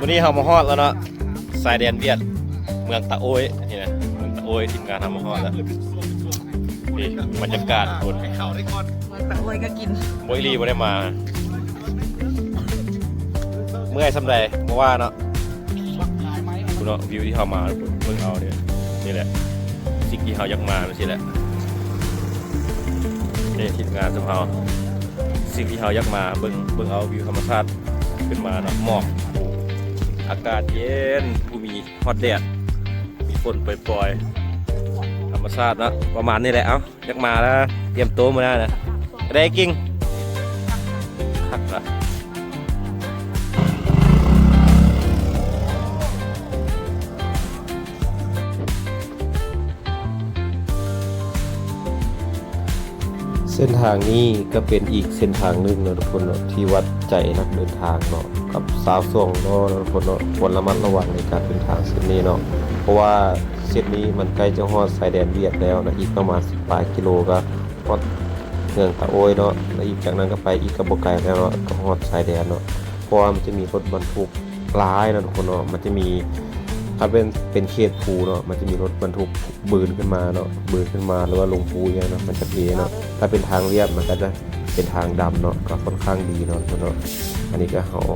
ວັນນີ້ເຮົາມາຮອດແລ້ວເນາະ ຊາຍແດນຫວຽດ ເມືອງຕາໂອ້ຍນີ້ນະ ເມືອງຕາໂອ້ຍ ທີມງານເຮົາມາຮອດແລ້ວ. ນີ້ບັນຍາກາດຄົນ ເມືອງຕາໂອ້ຍກໍກິນ ບໍ່ອີ່ຫຼີ ບໍ່ໄດ້ມາ ເມື່ອຍສ່ຳໃດບໍ່ວ່າເນາະ. ພຸ້ນເນາະ ວິວທີ່ເຮົາມາ ເບິ່ງເອົາເດີ ນີ້ແຫຼະ ສິ່ງທີ່ເຮົາຢາກມາ ແມ່ນຊີ້ແຫຼະ ນີ້ທີມງານຊຸມເຮົາ ສິ່ງທີ່ເຮົາຢາກມາ ເບິ່ງ ເບິ່ງເອົາວິວທຳມະຊາດຂຶ້ນມາເນາະ ໝອກ ອາກາດເຢັນ ບໍ່ມີຮອດແດດ ມີຝົນປ່ອຍໆ ທຳມະຊາດເນາະ ປະມານນີ້ແຫຼະ. ເອົ້າ ຢາກມາແລ້ວ ຕຽມໂຕມື້ໜ້ານະ ໄດ້ກິງ ຄັກລະ. ເສັ້ນທາງນີ້ກໍເປັນອີກເສັ້ນທາງໜຶ່ງເນາະທຸກຄົນເນາະ ທີ່ວັດໃຈນັກເດີນທາງເນາະ ກັບຊາວຊ່ວງລໍ້ເນາະທຸກຄົນເນາະ ຄວນລະມັດລະວັງໃນການເດີນທາງເສັ້ນນີ້ເນາະ ເພາະວ່າເສັ້ນນີ້ມັນໃກ້ຈະຮອດຊາຍແດນຫວຽດແລ້ວນະ ອີກປະມານສິບປາຍກິໂລກໍ ຮອດເມືອງຕາໂອ້ຍເນາະ ແລະ ອີກຈາກນັ້ນກໍໄປອີກກໍບໍ່ໄກແລ້ວເນາະ ກໍຮອດຊາຍແດນເນາະ ເພາະວ່າມັນຈະມີລົດບັນທຸກຫຼາຍເນາະທຸກຄົນເນາະ ມັນຈະມີ ຖ້າເປັນ ເປັນເຂດພູເນາະ ມັນຈະມີລົດບັນທຸກບືນຂຶ້ນມາເນາະ ບືນຂຶ້ນມາ ຫຼືວ່າລົງພູອີ່ຫຍັງເນາະ ມັນຈະເພເນາະ ຖ້າເປັນທາງລຽບມັນກໍຈະເປັນທາງດຳເນາະ ກໍຄ່ອນຂ້າງດີເນາະທຸກຄົນເນາະ. ອັນນີ້ກໍເຮົາ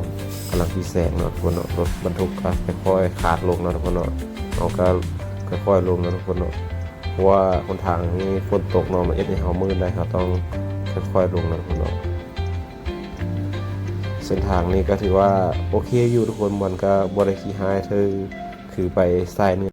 ກຳລັງຊິແຊງເນາະທຸກຄົນເນາະ ລົດບັນທຸກກໍຄ່ອຍໆຄາດລົງເນາະທຸກຄົນເນາະ ເຮົາກໍຄ່ອຍໆລົງເນາະທຸກຄົນເນາະ. ເພາະວ່າຫົນທາງນີ້ຝົນຕົກເນາະ ມັນເຮັດໃຫ້ເຮົາມື່ນໄດ້ ເຮົາຕ້ອງຄ່ອຍໆລົງເນາະທຸກຄົນເນາະ. ເສັ້ນທາງນີ້ກໍຖືວ່າໂອເຄຢູ່ທຸກຄົນ ມັນກໍບໍ່ໄດ້ຂີ້ຮ້າຍເທື່ອ ຄືໄປສາຍເໜືອ